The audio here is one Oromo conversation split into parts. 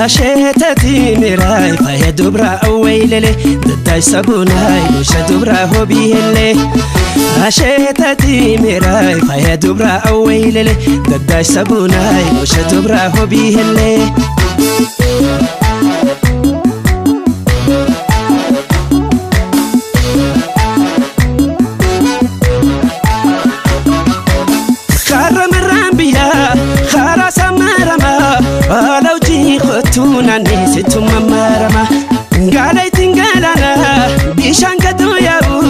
Asheetati miiraay faaya dubraa awweelele daddaay sabuunaay lusha dubraa hobii hellee. Asheetati miiraay faaya dubraa awweelele daddaay sabuunaay lusha dubraa hobii hellee. Karaa biyyaa karaa samaramaa haala hojii kottuu naannee situ mamarama. Gaala ittiin galaana bishaan gadoo yaa'u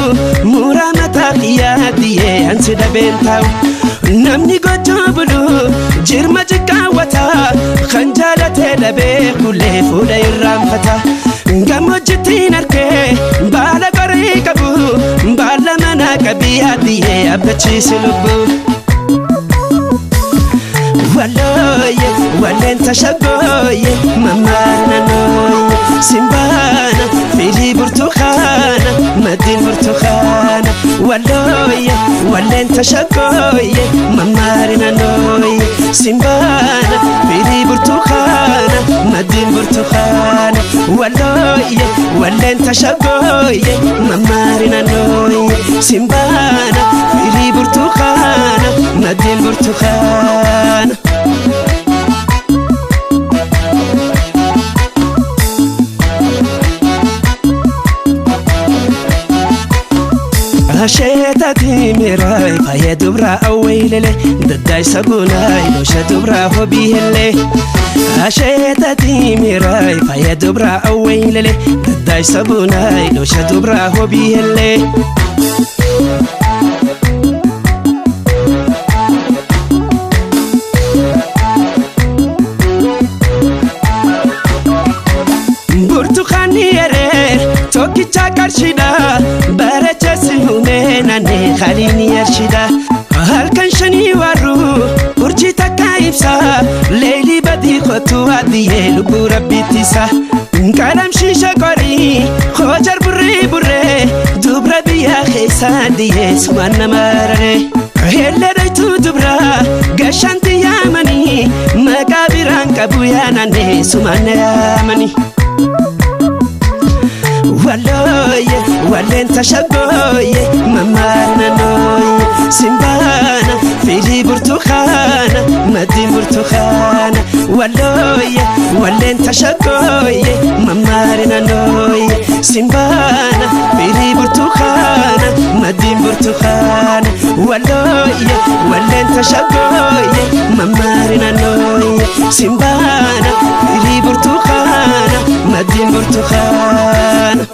muraa mataa kiyyaa diyyee ansi dhabeen taa'u. Namni gochuu bulu jirma jiqqaawwata kan jaalatee dhabee kulee fuula irraanfata. Gammoojjittiin arkee baala qoree qabu baala manaa qabii adiyyee abbachiisi lubbuu. Walooye walleen tashaggooye mamaarnanooye simbaana firii burtukaana maddiin burtukaana. Walooye walleen tashaggooye mamaarnanooye simbaana firii burtukaana maddiin burtukaana. Walooye walleen tashaggooye mamaarnanooye simbaana firii burtukaana maddiin burtukaana. Asheetati miiraay faaya dubraa awweelele daddaay sabuunaay lusha dubraa hobii hellee. Asheetati miiraay faaya dubraa awweelele daddaay sabuunaay lusha dubraa hobii hellee. Burtukaanni ereer tokkicha qarshiidha bareechessi humee naannee khaliin yarshidha. Halkan shanii warru urjii takka ibsa leelii badii kottu adiyyee lubbuu rabbiittisa. Qalam shiisha qorii hoojar burree burree dubra biyya keessa adiyyee sumaan nama raree. Helleetu dubra gashanti yaamanii maqaa biraan qabu yaanannee sumaan yaamanii. Walooye walleen tashaggooye mamaarnanooye simbaana firii burtukaana maddiin burtukaana. Walooye walleen tashaggooye mamaarnanooye simbaana firii burtukaana maddiin burtukaana. Walooye walleen tashaggooye mamaarnanooye simbaana firii burtukaana maddiin burtukaana.